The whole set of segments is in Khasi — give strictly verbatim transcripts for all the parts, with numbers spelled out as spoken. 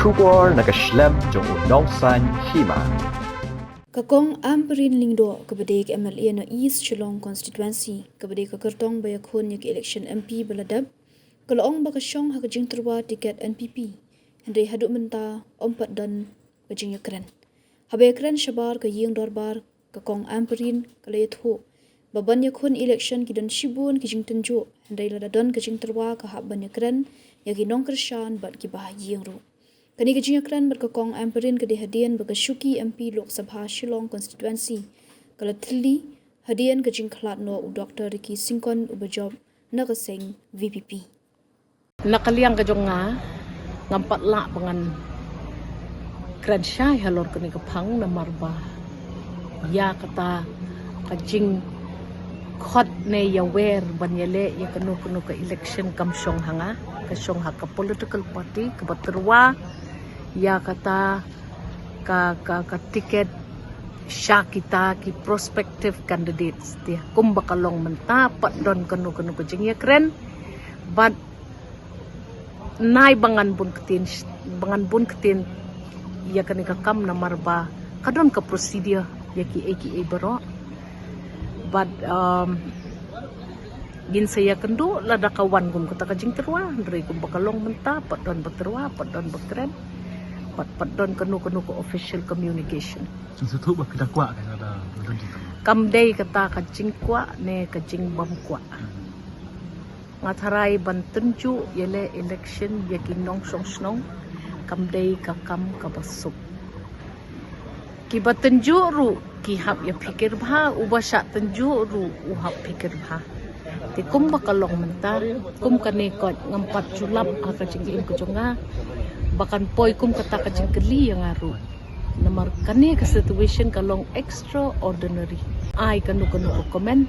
Khubor na ka shlem jong u nongsan hima. Ka Kong Ampareen Lyngdoh, kaba dei ka M L A na East Shillong Constituency, kaba dei ka kyrtong ba ïakhun ïa ka election M P ba la dep, ka la ong ba ka shong ha ka jingtyrwa tiket N P P, hynrei haduh mynta ym pat don ka jingïakren. Haba ïakren shabar ka ïing dorbar, ka Kong Ampareen ka la ïathuh ba ban ïakhun election ki don shibun ki jingtynjuh, hynrei lada don ka jingtyrwa ka hap ban ïakren ïa ki nongkyrshan bad kiba ha ïing ruh. Kane ka jingïakren bad ka Kong Ampareen ka dei hadien ba ka shuki M P Lok Sabha Shillong Constituency ka la thylli hadien ka jingkhlad noh u Doktor Ricky Syngkon uba jop na ka seng V P P. Na ka liang ka jong nga, ngam pat lah ba ngan kren shai halor kane ka phang namar ba ïa kata ka jingkhot ne ïawer ban ïaleh ïa kano kano ka election kam shong ha nga, ka shong ha ka political party kaba tyrwa ïa kata ka, ka, ka tiket sha kita ki prospective candidates. Te kumba ka long mynta, pat don kano kano ka jingïakren bad nai ba ngan bun ktien, ba ngan bun ktien ïa kane ka kam namar ba ka don ka procedure ïa kiei kiei baroh. Bad, um, ngin sa ïakynduh lada ka wan kum kata ka jingtyrwa, hynrei kumba ka long mynta, pat don ba tyrwa, pat don ba kren, pat, pat don kano kano ka official communication. Sngewthuh ba phi da kwah ka, lada don jingtyrwa? Kam dei kata ka jingkwah ne ka jingbym kwah. Nga tharai ban tynjuh ïaleh election ïa ki nongshong shnong kam dei ka kam kaba suk. Kiba tynjuh ruh ki hap ïa phikir bha, uba shah tynjuh ruh u hap phikir bha. Te kumba ka long mynta, kum kane koit ngam pat ju lap ha ka jingim ka jong nga ba kan poi kum kata ka jingkylli ïa nga ruh. Namar kane ka situation ka long extraordinary. Ai kano kano ka comment.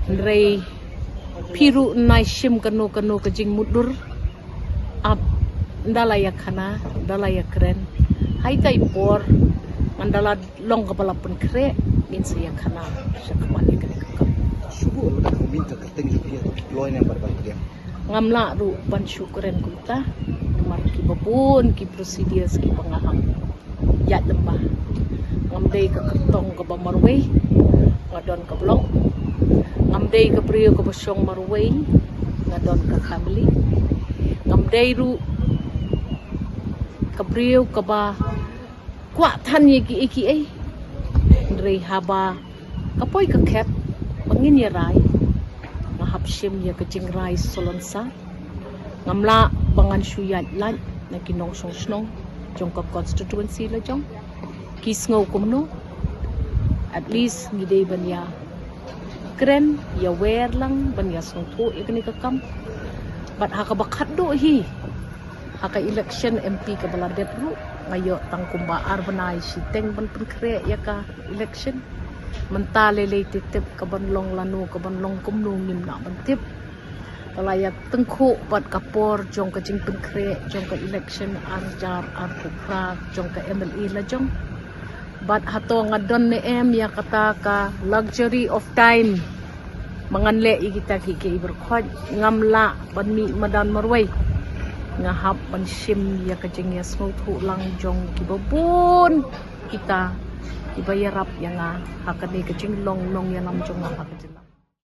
Hynrei phi ruh nai shim kano kano ka jingmutdur. Ap, nda la ïakhana, nda la ïakren. Haitai por ngan da la long kaba la pynkhreh, ngin sa ïakhana shakhmat ïa kane ka kam. Shu buh lada ka min ka kyrteng jong phi, loi ne bar bar pdiang. Ngam lah ruh ban shu kren kumta namar kiba bun ki procedures kiba nga hap ïaid lyngba. Ngam dei ka kyrtong kaba marwei, nga don ka block. Ngam dei ka briew kaba shong marwei, nga don ka family. Ngam dei ruh ka briew kaba kwah than ïa kiei kiei. Hynrei haba ka poi ka khet ba ngin ïa rai, nga hap shim ïa ka jingrai salonsa. Ngam lah ba ngan shu ïaid lait na ki nongshong shnong jong ka constituency la jong. Ki sngew kumno? At least ngi dei ban ïa kren, ïawer lang, ban ïa sngewthuh ïa kane ka kam. Bad ha kaba khatduh hi, ha ka election M P kaba la dep ruh, nga ïoh tang kumba ar bnai shiteng ban pynkhreh ïa ka election. Mynta lei lei te tip ka ban long lano, ka ban long kumno ngim lah ban tip. Ka la ïa tyngkhuh bad ka por jong ka jingpynkhreh jong ka election ar hajar arphew phra jong ka M L A la jong. Bad hato nga don ne em ïa kata ka luxury of time ba ngan leh ïa kita kiei kiei baroh? Ngam lah ban mih madan marwei. Nga hap ban shim ïa ka jingïasngewthuh lang jong kiba bun kita kiba ïarap ïa nga ha kane ka jinglong nongïalam jong nga ha ka jing